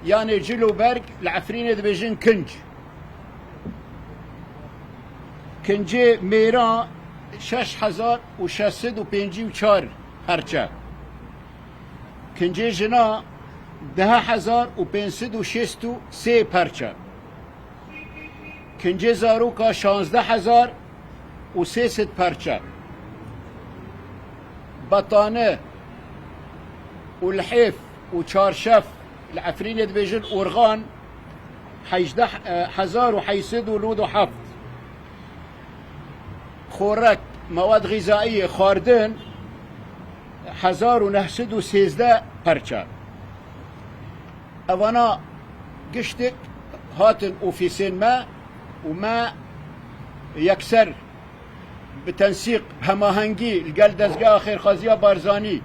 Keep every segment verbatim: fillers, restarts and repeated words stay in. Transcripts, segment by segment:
Yanê cil û berg li Efrînê dibêjin kinc. Kincê mêran şeş hezar û şeş sed û pêncî û çar perçe. Kincê jina deh hezar û pênc sed û şêst û sê perçe. Kincê zaroka şazdeh hezar û sê sed perçe. Betane û lihêf û çarşef, li Efrînê dibêjin orxan, hejdeh hezar û heyt sed û nod û heft. Xorek, mewad xîzaiyê, xwardin, hezar û neh sed û sêzdeh perçe. Evana giştik hatin ofîsên me û me yekser bi tensîq, hemahengî li gel dezgeha xêrxwaziya Barzanî,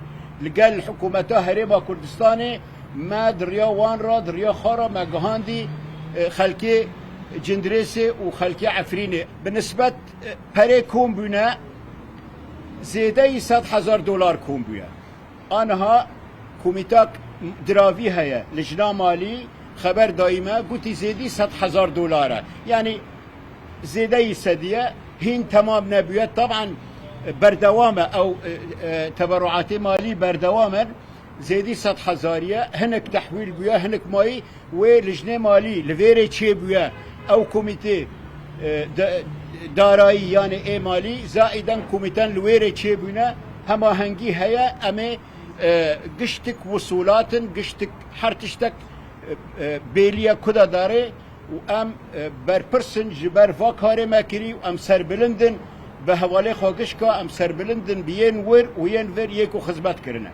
li gel hikûmeta Herêma Kurdistanê, me di riya wan re, di riya xwe re me gihandî, e, xelkê Cindirêsê û xelkê Efrînê. Bi nisbet, e, perê kom bûne, zêdeyî sed hezar dolar kom bûye. Aniha komîtak diravî heye, lijna malî xeber dayî me, gotî zêdî sed hezar dolar e. Yanî zêdeyî sedî ye, hîn temam nebûye. Taban berdewam e, ew, e, e, teberuatê malî berdewam in. Zêdî sed hezarî ye, hinek tehwîl bûye, hinek mayî wê lijnê malî li vêrê çêbûye. Ew komîtê, e, de-, darayî, yanî ê malî, zaîden komîten li wêrê çêbûne, hemahengî heye, em ê e, giştik wisûlatin, giştik her tiştek, e, e, bêliye ku de darê û em, e, berpirs in ji ber va karê me kirî û em serbilind in bi hevalê xwe gişka, em serbilind in bi yên wir û yên vir yê ku xizmet kirine.